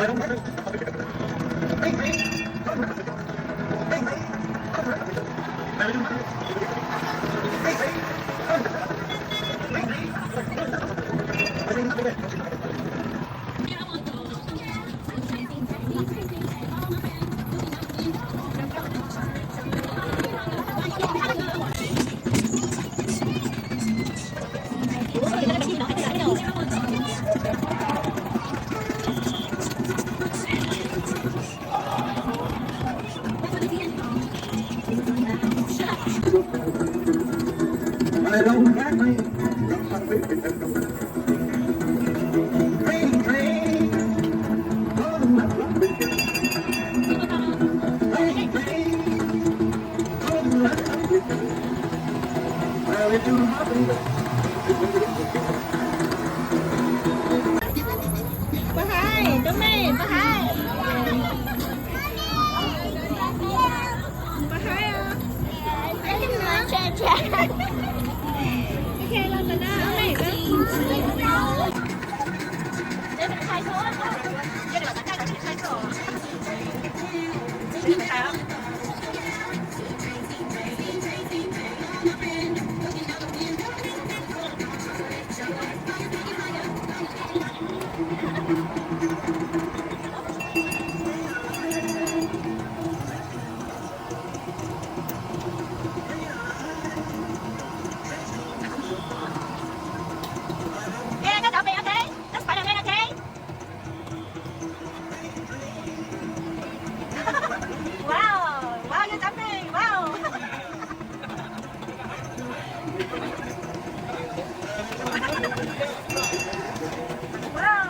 Pab Haib, Tub Mej, Pab Haib. Pab Haib os. Ok, los ntawm no, Tub Mej. Ê, các cháu về ok? Các bạn về ok? Wow, wow, you jumping, wow. Wow.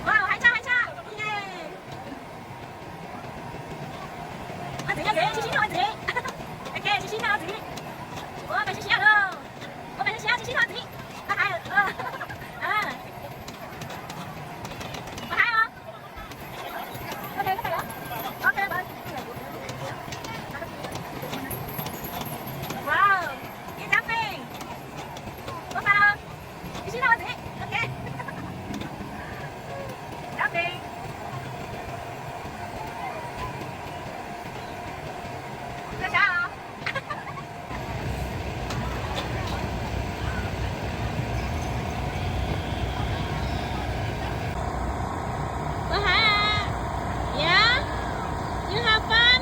Wow, hais tso, hais tso. Yay. Ua ntxiv, ua ntxiv, sib sib noj ua ntxiv. Ok, sib sib noj ua ntxiv. Ua, peb sib sib noj lauj. Ua, peb sib sib, sib sib noj ua ntxiv. Pab Haib, pab Haib os. Wow, you jumping. Ua pab. Sib sib noj ua ntxiv. Ok. Jumping. Sab sab os. Pab Haib, yeah, you have fun,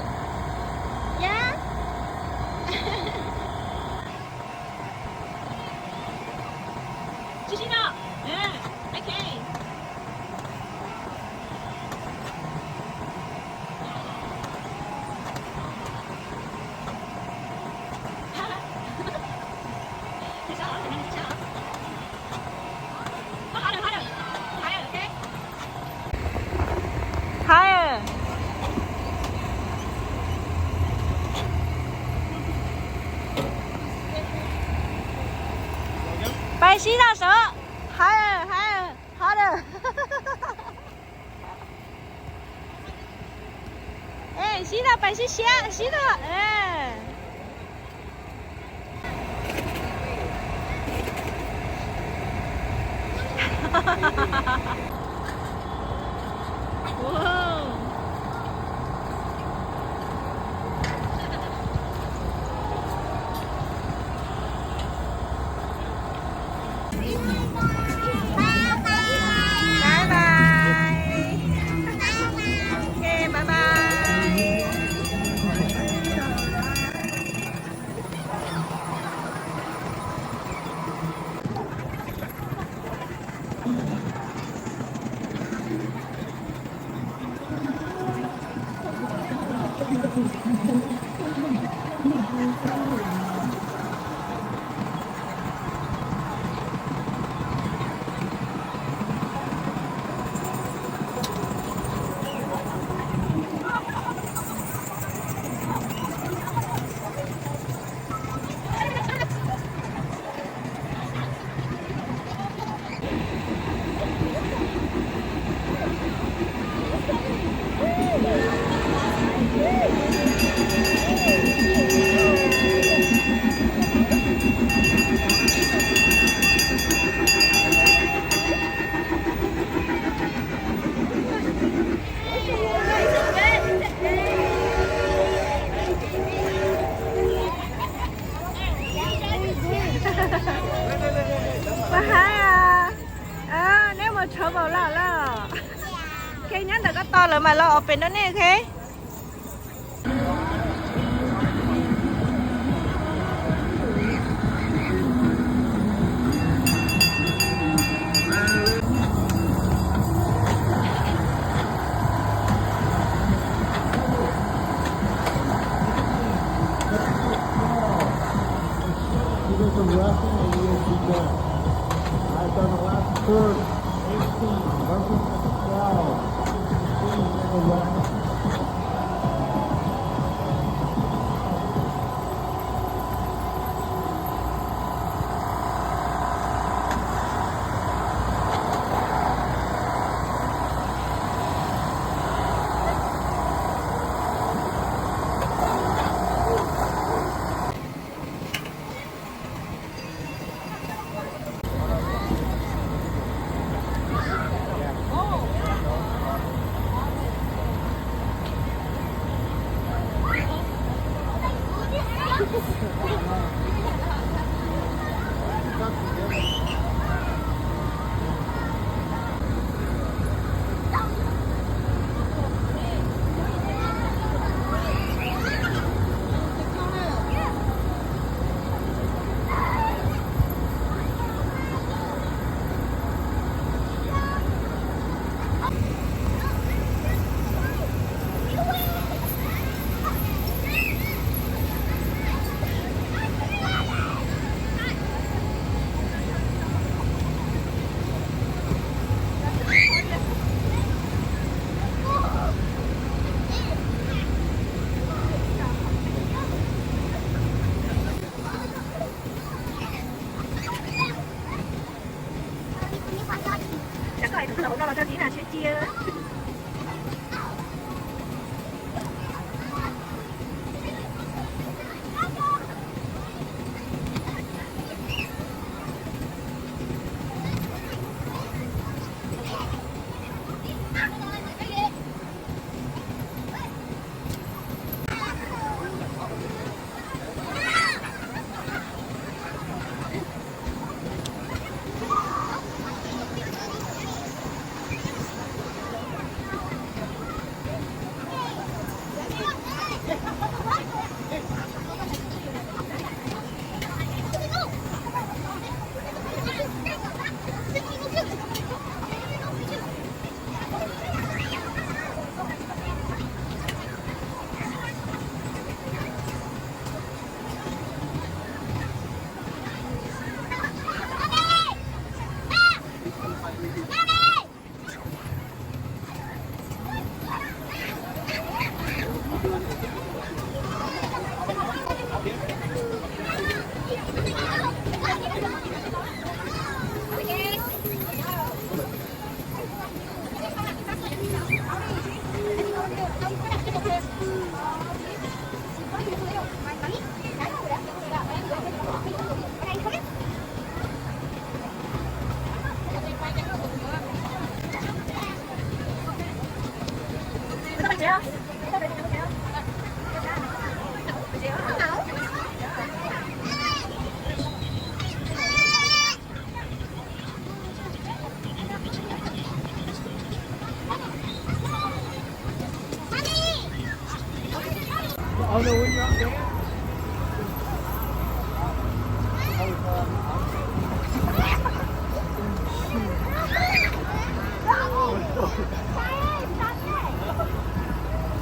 yeah. Sib sib noj. Ok. Higher. Pais sib noj saud. Higher, higher, harder. Ê, sib noj, pais sib siab, sib noj. Bye bye. Ok, bye bye. Ntawm koj tos lawv mam los pem no nej, ok. I've done the last turn, eighteen, versus twelve, sixteen, and eleven. Rau koj hais tus hluas no los rau tib na, sib cia.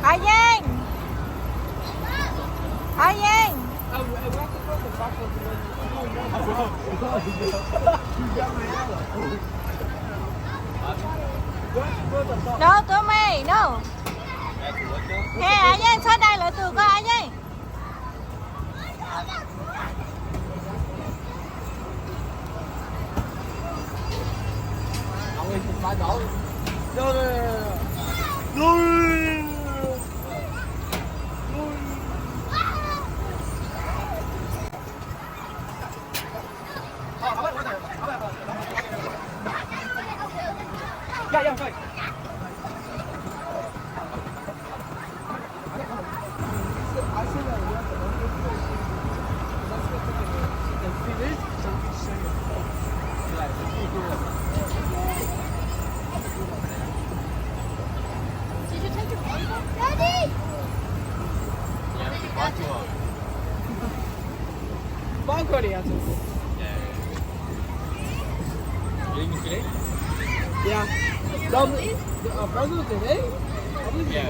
Hav Yeej, Hav Yeej, no tuav me no. He Hav Yeej txhob dai lawv tus ko Hav Yeej. Yeah. Brazil today? I believe, yeah.